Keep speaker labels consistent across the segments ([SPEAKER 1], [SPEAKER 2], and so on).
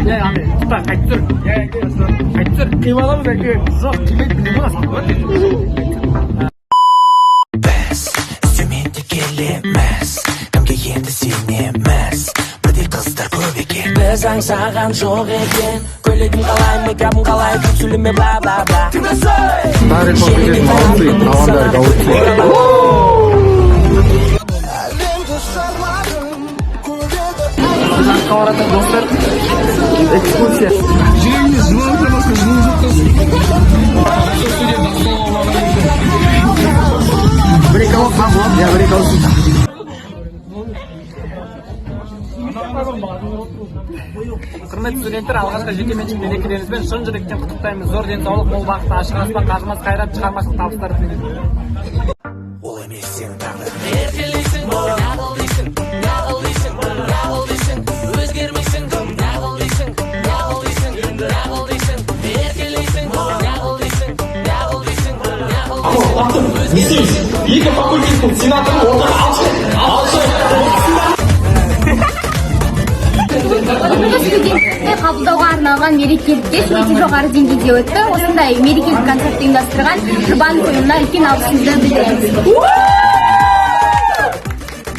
[SPEAKER 1] Е, андай, типа, қайтып тұр. Қайтып тұр.
[SPEAKER 2] Қиып аламыз әке.
[SPEAKER 1] Жоқ, қимайды, білмеймін ғой, салып қояды.
[SPEAKER 3] Біз іздеумен де келеміз, кімге енді сенеміз? Бірдей қыздар көп екен.
[SPEAKER 4] Біз аңсаған жоқ екен. Көйлегім қалай, мейкабым қалай, көп сөйлеме, бла бла бла.
[SPEAKER 2] Тарих факультетінің молодцы, қалған бәрі голубцы.
[SPEAKER 3] Әлемді шарладым, көреді.
[SPEAKER 1] Жаққа баратын достар.
[SPEAKER 2] Экскурсия. Жүрегіміз жылып басқа жылу жоқ. Бір екі ауыз ма болады? Иә, бір екі ауыз.
[SPEAKER 1] Құрметті студенттер, алғашқы жекеменшік мерекелеріңізбен шын жүректен құттықтаймыз. Зор денсаулық, мол бақыт, ашық аспан, қажымас қайрат, шығармашылық табыстар тілейміз.
[SPEAKER 3] Ол емес сенің тағдырың.
[SPEAKER 4] Еркелейсің, нағыл дейсің, нағыл дейсің, нағыл дейсің, өзгермейсің, нағыл дейсің, нағыл дейсің, нағыл дейсің, еркелейсің, нағыл дейсің, нағыл дейсің, нағыл дейсің.
[SPEAKER 5] Не істейміз? Екі факультеттің сенаторын ортаға алшы, алшы.
[SPEAKER 6] Бүгінгі студенттерді қабылдауға арналған мерекелік кеш өте жоғары деңгейде өтті. Осындай мерекелік концерт ұйымдастырған Жұбанов ұйымына үлкен алғысымызды білдіреміз.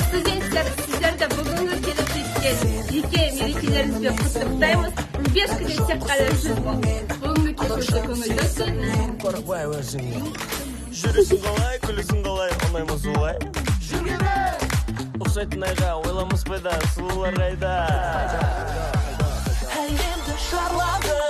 [SPEAKER 7] Студенттер, сіздерді бүгінгі келіп жеткен жеке мерекелеріңізбен құттықтаймыз. Рубежкіде тек қана жүз бол. Бүгінгі кеш өте көңілді өтті.
[SPEAKER 8] Қорықпай өзіңнен. Жүресің қалай, күлесің қалай, ұнай ма солай? Ұқсайтын айға, ойламас пайда, сұлулар қайда?
[SPEAKER 4] Әлемді шарладым.